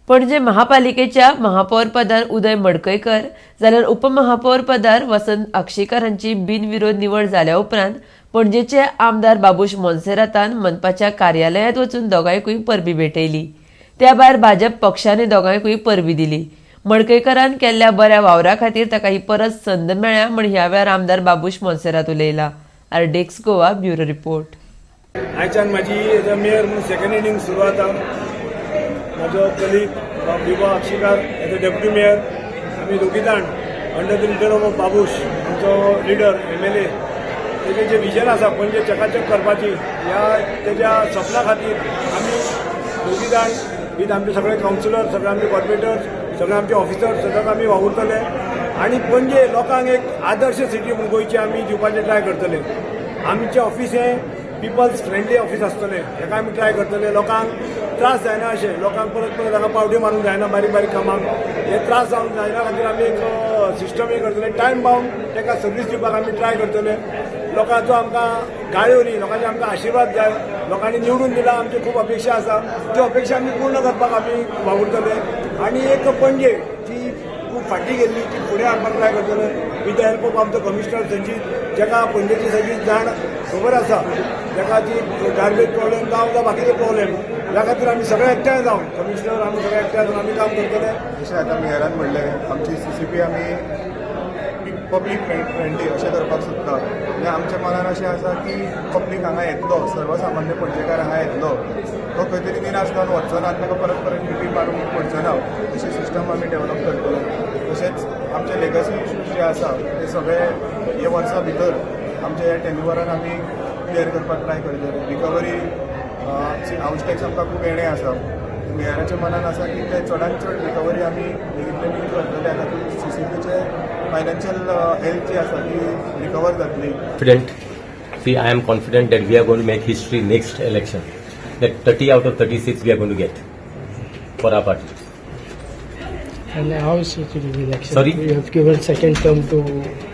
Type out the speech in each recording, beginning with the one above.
पणजे महापालिकेच्या महापौर पदार उदय मडकयकर जाल्यार उपमहापौर पदार वसंत आक्षेकर हांची बिनविरोध निवड जाल्या उपरांत पणजेचे आमदार बाबूश मोन्सेरातान मनपाच्या कार्यालयांत वचून दोगांयकूय परबी भेटयली. त्या भायर भाजप पक्षाने दोगांयकूय परबी दिली. मडकयकरान केल्ल्या बऱ्या वावरा खातीर ताका ही परत संद मेळ्ळ्या म्हण ह्या वेळार आमदार बाबूश मोन्सेरात उलयला. RDX Goa, bureau report. आयच्यान म्हाजी एज अ मेयर म्हणून सेकंड इनिंग सुरू जाता. म्हाजो कलीग बिबो आक्षीकार एज अ डेप्युटी मेयर, आमी दोगी जाण under the leader of Babush, आमचो लिडर एमएलए, तेजें जें विजन आसा पणजे चकाचक करपाची, ह्या तेज्या सपना खातीर आमी दोगी जाण विथ आमचे सगळे कावन्सिलर, सगळे आमचे कॉर्पोरेटर्स, सगळे आमचे ऑफिसर्स सदांच आमी वावुरतले आनी पणजे लोकांक एक आदर्श सिटी म्हणून गोंयची आमी दिवपाचें ट्राय करतले. आमचें ऑफिस हें पिपल्स फ्रेंडली ऑफिस आसतलें, हेका आमी ट्राय करतले. लोकांक त्रास जायना अशें, लोकांक परत परत हांगा पावटी मारूंक जायना बारीक बारीक कामांक, हे त्रास जावंक जायना खातीर आमी एक सिस्टम हे करतले. टायम बाउंड ताका सर्वीस दिवपाक आमी ट्राय करतले. लोकांचो आमकां गाळयो न्ही, लोकांचे आमकां आशिर्वाद जाय. लोकांनी निवडून दिला, आमची खूब अपेक्षा आसा, त्यो अपेक्षा आमी पूर्ण करपाक आमी वावुरतले आनी एक पणजे जी खूब फाटीं गेल्ली ती फुडें हाडपाक ट्राय करतले विथ the help of आमचो कमिशनर संजीत, जाका पणजेची सगळी जाण खबर आसा, जाका ती गार्बेज प्रॉब्लेम जावं जावं बाकीचे प्रॉब्लेम, ह्या खातीर आमी सगळे एकठांय जावन, कमिशनर, आमी सगळे एकठांय जावन आमी काम करतले. जशें आतां मेयरान म्हणलें, आमची सीसीपी आमी पब्लीक फ्रेंडली अशें करपाक सोदता. म्हणजे आमच्या मनान अशें आसा की पब्लीक हांगा येतलो, सर्वसामान्य पणजेकार हांगा येतलो, तो खंय तरी निराश जावन वचचो ना आनी ताका परत परत मिटी मारूंक पडचो ना, अशी सिस्टम आमी डेव्हलप करतले. तशेंच आमचे लेगसी इश्यूज जे आसा ते सगळे हे वर्सा भितर आमच्या ह्या टेन्युअरान आमी क्लियर करपाक ट्राय करतले. रिकवरी हावस टॅक्स आमकां खूब येणें आसा. मेयराच्या मनान आसा की ते चडांत चड रिकवरी आमी बेगीनच्या बेगीन करतले आनी तातूंत सीसीपीचे फायनान्शियल हेल्थ जी आसा ती रिकवर जातली. Confident. See, I am confident that we are going to make history next election. That 30 out of 36 we are going to get for our party. And how is it to be election? Sorry? You have given second term to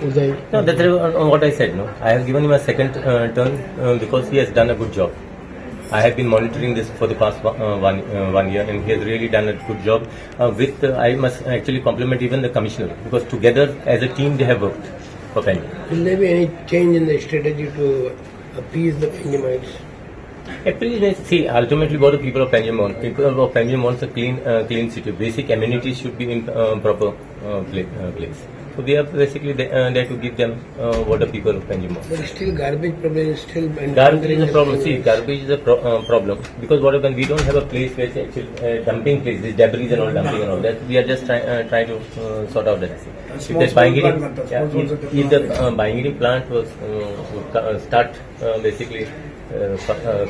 Uday. No, that's what I said. No, I have given him a second term because he has done a good job. I have been monitoring this for the past one year, and he has really done a good job. I must actually compliment even the commissioner because together as a team they have worked for Panjim. Will there be any change in the strategy to appease the Panjimites? Actually, see, ultimately, what the people of Panjim want? People of Panjim wants a clean city. Basic amenities should be in proper place. So we are basically there to give them what the people of Panjim want. But still garbage problem is still Garbage is a problem. See, garbage is a problem because what happens? We don't have a place where it's actually dumping place. This debris and all dumping and all that. We are just trying to sort out that. If Small, the small Baingini, plant म्हणतात. Yeah, Small, if, small if the Baingini plant was would start basically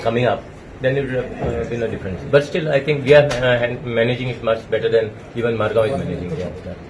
coming up, then it would have been a difference. But still, I think we are managing it much better than even Margao is managing. Yeah.